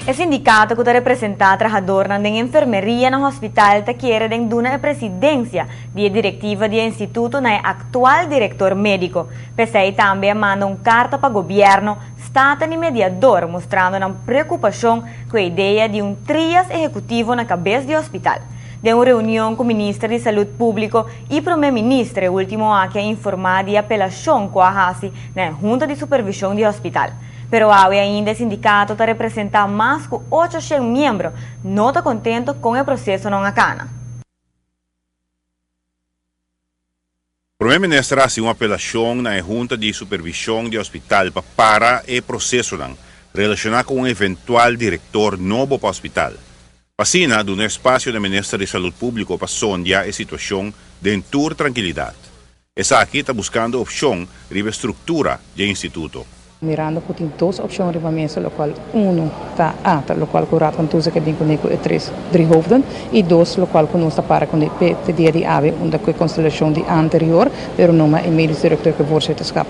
E sindicato cu ta representa trahadornan den enfermeria na hospital ta kere den duna e presidencia di e directiva di e instituto na e actual director medico. P'esey tambe a manda un carta pa gobierno, Staten y mediador mustrando nan preocupacion cu e idea di un trias ehecutivo na cabes di hospital. Den un reunion cu Minister di Salud Publico y Prome Minister e ultimo aki a informa di e apelacion cu a haci na e Hunta di Supervision di Hospital. Pero awe ainda e sindicato ta representa mas cu 800 miembro no ta contento con e procesonan a cana. Prome Minister a haci un apelacion na e Hunta di Supervision di Hospital pa para e procesonan relaciona cu un eventual director nobo pa hospital. Pa asina duna espacio na Minister di Salud Publico pa sondia e situacion den tur trankilidad. Esaki ta buscando opcion riba e structura di e instituto. Mirando cu tin dos opcion riba mesa locual uno ta A ta locual cu Raad van Toezicht a bin cune cu e tres drie hoofden y dos locual cu nos ta para cune pe te dia di awe unda cu e constelacion di anterior pero numa e medisch directeur cu e voorzitterschap.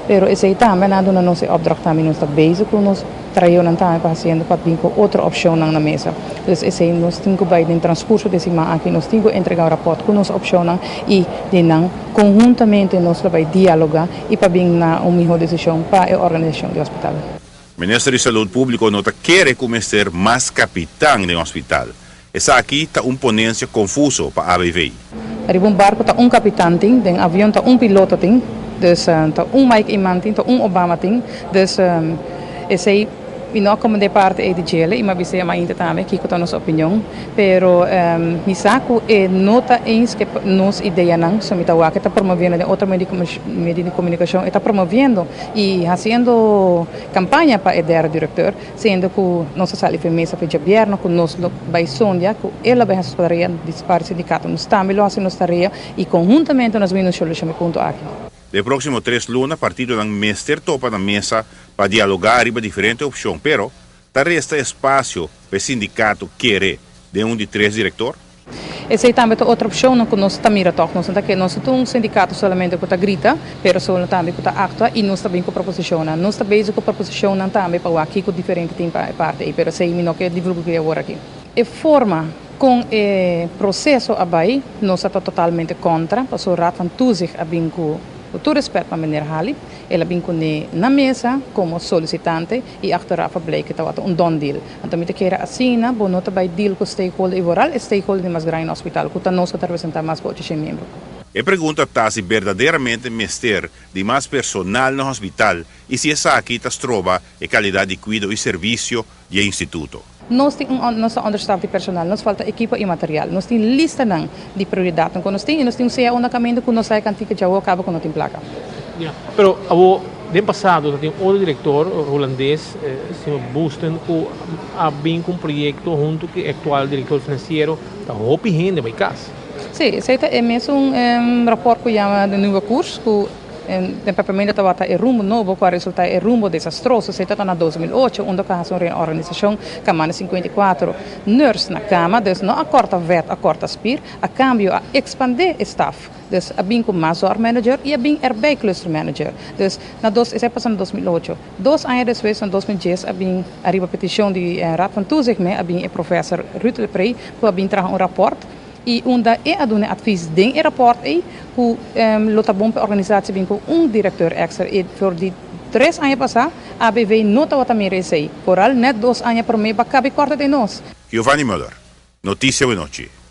Pero esey tambe nan a duna nos e opdracht tambe nos ta bezig cu nos trayonan tambe pa haciendo pa bin cu otro opcionnan na mesa. Dus esey nos tin cu bay den transcurso di e siman aki nos tin cu entrega un rapport cu nos opcionnan y di nan conhuntamente nos lo bay dialoga y pa bin na un miho decision pa e organisacion di hospital. Minister di Salud Publico no ta kere cu mester mas capitan den hospital. Esaki ta un ponencia confuso pa ABV. Riba un barco ta un capitan tin, den avion ta un piloto tin, dus ta un Mike Eman tin, ta un Obama tin, dus esey mi no a comprende parte ey di djele y mi a bisa e mainta tambe kico ta nos opinion, pero mi sa cu e no ta eens cu nos ideanan, so mi ta wak e ta promoviendo den otro medio di comunicacion, e ta promoviendo y haciendo campaña pa e derde directeur. Siendo cu nos a sali for mesa for djabièrnè cu nos lo bay sondia cu el lo bay haci su tarea di su parti sindicato nos tambe lo haci nos tarea y conhuntamente nos bini un solucion pa e punto aki. Den proximo tres luna partidonan mester topa na mesa pa dialoga riba diferente opcion pero ta resta espacio pa e sindicato kere den un di tres director. Esei tambe ta otro opshonnan ku nos ta mira tòg. Nos no ta ke nos no ta un sindikato solamente ku ta grita, pero solo tambe ku ta aktua i nos ta bin ku proposishonnan. Nos ta bezig ku proposishonnan tambe pa wak kiko diferente tin pa e parti ei, pero esei mi no ke divulg'é awor aki. E forma kon e proseso a bai, nos a ta totalmente kontra, pasobra Raad van Toezicht a bin ku tur respèt pa meneer Hali, el a bin kuné na mesa komo solisitante i achteraf a bleik ku tabata un done deal. Anto mi ta kere asina bo no ta bai deal ku stakeholder i vooral e stakeholder di mas grandi na hospital ku ta nos ku ta representa mas ku ocho shen miembro. E pregunta ta si berdaderamente mester di mas personal na hospital i si esaki ta stroba e kalidat di kuido i servisio di e instituto. Nos tin un nos ta understaff di personal, nos falta ekipo i material. Nos tin listanan di prioridatnan ku nos tin i nos tin un CAO na kaminda ku nos sa e kantika djawo kaba ku no tin plaka. Ya, pero awo den pasado ta tin otro director hulandes, señor Boosten, cu a bin cu un proyecto hunto cu e actual director financiero, ta hopi hende bay cas. Sí, esey ta e mesun rapport cu yama De Nieuwe Koers, cu den papiamento tabata e rumbo nobo, cu a resulta e rumbo desastroso. Esey ta na 2008, unda cu a haci un reorganisacion cu a manda 54 nurse na cama, dus no a corta vet, a corta spier, a cambio a expande e staf. Dus a bin ku mas zorgmanager i a bin erbij clustermanager. Dus na dos, esei pasa na 2008. Dos aña despues, na 2010, a bin ariba petishon di Raad van Toezicht me a bin e professor Ruud Lepree ku a bin traha un raport i unda e a duna e advies den e raport ei ku lo ta bon pa e organisatie bin ku un directeur extra i for di tres aña pasá ABV no tabata mira esei. Vooral net dos aña promé ba kabi kòrta den nos. Giovanni Muller, Noticia Wenochi.